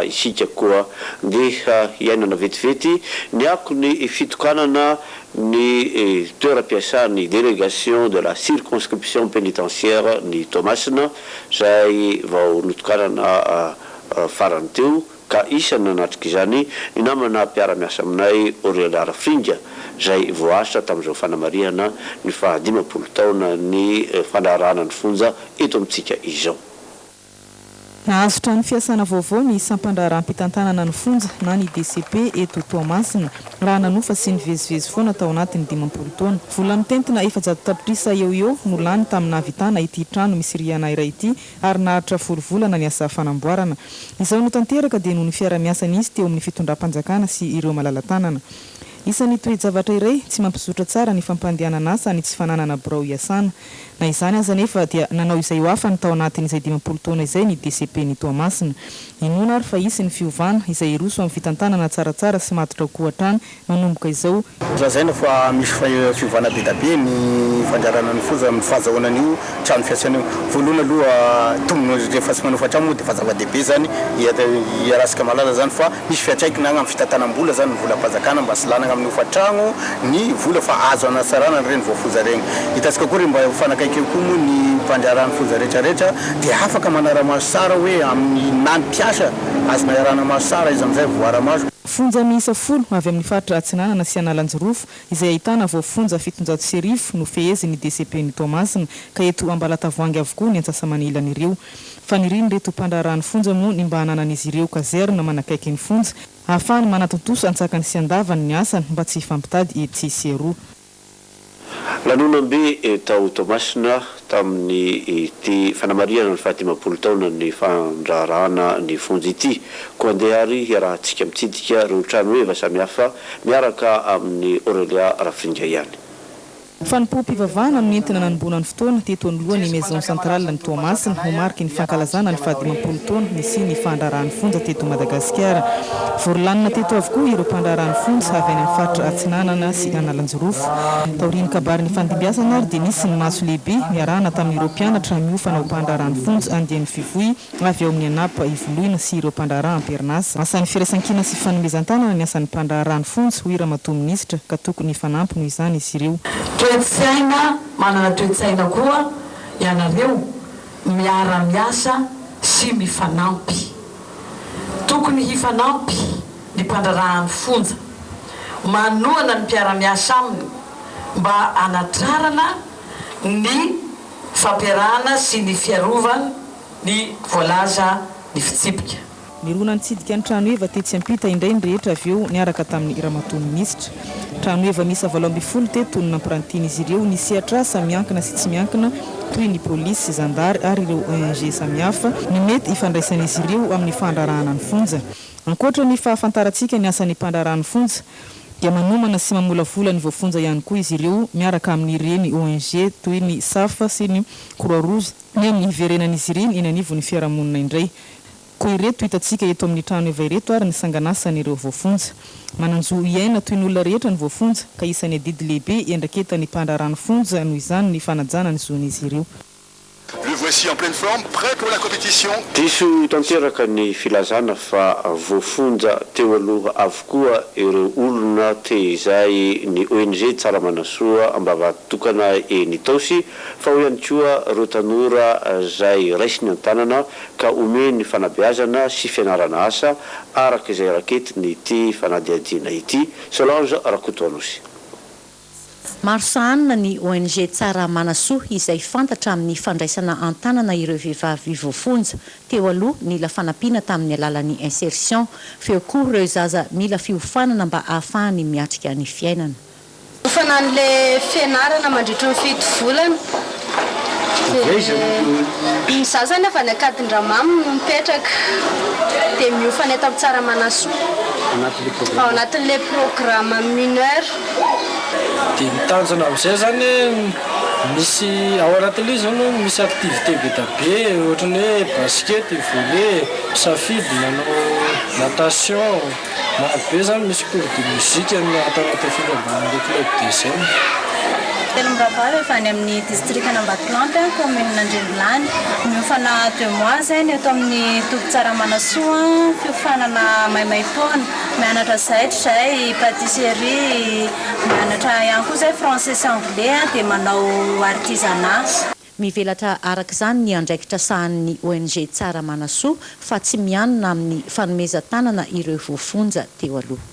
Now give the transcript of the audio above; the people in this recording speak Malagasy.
Isika koa ndeha hiainana vetivety ny akon'ny fitokanana ny toeram-piasan'ny Délégation de la circonscription pénitentiaire ny Toamasina izay vao notokanana farany teo ka isan'ny nanatrika izany ny namana mpiara-miasa aminay Aurélia Rafinga izay voaasa tamin'izao fanamarihana ny faha 50 taona ny fandraharahana ny fonja eto amintsika izao. Nahazo trano fiasana vaovao ny sampandraharaham-pitantanana ny fonja na ny DCP eto Toamasina raha nanofa sy nivezivezy foana tao anatin'ny 50 taona. Vola mitentina 400 tapitrisa eo ho eo no lany tamin'ny nahavitana ity trano misy rihana iray ity ary naharitra 10 volana ny asa fanamboarana. Izao no tanteraka dia noho ny fiara-miasa nisy teo amin'ny fitondram-panjakana sy ireo malala-tanana. Isan'ny toe-javatra iray tsy mampizotra tsara ny fampandehanana asa ny tsy fananana birao hiasana. Na izany aza anefa dia nanao izay ho afany tao anatin'izay 50 taona izay ny DCP ny Toamasina. Inoana ary fa hisy ny fiovana izay hiroso amin'ny fitantanana tsaratsara sy matotra kokoa hatrany manomboka izao. Lazaina fa misy fiovana be dia be ny fandrarana ny fonja amin'ny fahazahoana an'io trano fiasana io. Voalohany aloha tombony rehefa tsy manofa trano moa dia efa zava-dehibe izany iarahasika mahalala izany fa Misy fiantraikany agny amin'ny fitantanam-bola zany ny volam-panjakana mba tsy lanagna amin'ny hofantragno ny vola fa azo anatsarana an'ireny voafonja regny. Hitantsika koa re mba mifanakaiky eo koa moa ny mpandraharaha ny fonja retraretra dia afaka manara-maso tsara hoe amin'ny na ny mpiasa azonao iarahana maso tsara izy amin'izay voara-maso. Fonja miisa 10 avy amin'ny faritra Atsinanana sy Analanjirofo izay ahitana voafonja 1700 no fehezin'ny DCP-n'i Toamasina ka eto Ambalatavoahangy avokoa ny antsasamanilan'ireo. Fanirian'ireto mpandraharaha ny fonja moa ny mba hananan'izy ireo caserne manakaiky ny fonja, ahafahany manatontosa antsakany sy andavany ny asany mba tsy hifampitady etsy sy eroa. Lanonam-be tao Toamasina tamin'ity fanamarihana ny fahadimampolo taonan'ny fandraharahana ny fonja ity. Koa andeha ary hiarahantsika mitsidika ireo tranoheva samihafa miaraka amin'i Aurélia Rafinga ihany. Fanompoam-pivavahana no nentina nanomboana ny fotoana teto anoloan'ny Maison Centrale ny Toamasina ho mariky ny fankalazana ny fahadimampolo taona nisian'ny fandraharahan'ny fonja teto Madagasikara. Vory lanona teto avokoa ireo mpandraharaha ny fonja avy any amin'ny faritra Atsinanana sy Analanjirofo. Taorian'ny kabary nifandimbiasana ary dia nisy ny matso lehibe niarahana tamin'ireo mpianatra miofana ho mpandraharaha ny fonja andiany Fivoy avy ao amin'ny ANAP Ivoloina sy ireo mpandraharaha am-perinasa. Asan'ny firaisankina sy fanomezan-tanana ny asan'ny mpandraharaha ny fonja, hoy Ramatoa Minisitra, ka tokony hifanampy noho izany izy ireo. Toe-tsaina, manana toe-tsaina koa ianareo miara-miasa sy mifanampy. Tokony hifanampy ny mpandraharahan'ny fonja, manohana ny mpiara-miasa aminy mba hanatrarana ny fampiarahana sy ny fiarovan ny voalaza ny fitsipika. Nirona nitsidika ny trano heva tetsy ampita indray ny rehetra avy eo niaraka tamin'ny Ramatoa Minisitra. Trano heva miisa 18 teto no nampirantian'izy ireo ny sehatr'asa miankina sy tsy miankina toy ny polisy, zandary ary ireo ONG samihafa ny mety hifandraisan'izy ireo amin'ny fandraharahana ny fonja. Ankoatra ny fahafantarantsika ny asan'ny mpandraharaha ny fonja dia manomana sy mamolavola ny voafonja ihany koa izy ireo miaraka amin'ireny ONG toy ny SAF sy ny Croix Rouge ny amin'ny hiverenan'izy ireny eny anivon'ny fiarahamonina indray. Koa ireto hitantsika eto amin'ny trano heva ireto ary ny sanganasan'ireo voafonja. Manan-jo hiaina toy ny olona rehetra ny voafonja ka isan'ny adidy lehibe iandraketan'ny mpandraharaha ny fonja noho izany ny fanajana ny zon'izy ireo. Le voici en pleine forme, prêt pour la compétition. Diso tanteraka ny filazana fa voafonja teo aloha avokoa ireo olona tehizay ny ONG Tsaramanasoa Ambavahaditokana eny Itaosy fa ao ihany koa ireo tanora izay raisiny an-tanana ka omeny fanabeazana sy fianarana asa araka izay raketin'ity fanadihadiana ity. Solange Rakotoanosy. Maro sahanina ny ONG Tsara Manasoa izay fantatra amin'ny fandraisana an-tanana ireo vehivavy voafonja teo aloha nila fanampiana tamin'ny alalan'ny insertion. Feo koa ireo zaza mila fiofanana mba ahafahany miatrika ny fiainana. Miofana an'ilay fianarana mandritry ny 7 volana. Dia izaho izany avy any Ankadindramamy no mipetraka. Dia miofana eto amin'ny Tsaramanasoa. Ao anatin'ilay programme mineur. Dia ny tanjona amin'izay izany misy ao anatin'ilay izy izany misy activité be dia be ohatran'ny hoe basket, volley, misafidy manao natation, maro be izany misy cours de musique ny ato anatin'ny fikambanan'ilay club des jeunes. Telo mirahavavy avy any amin'ny distrikan'Ambatolampy, commune Andriambilany. Miofana deux mois izay ny eto amin'ny toby Tsaramanasoa, fiofanana maimaimpoana. Mianatra zaitra izahay, pâtisserie, mianatra ihany koa izahay français sy anglais dia manao artisanat. Mivelatra araka izany ny andraikitra sahanin'ny ONG Tsaramanasoa fa tsy mianona amin'ny fanomezan-tanana ireo voafonja teo aloha.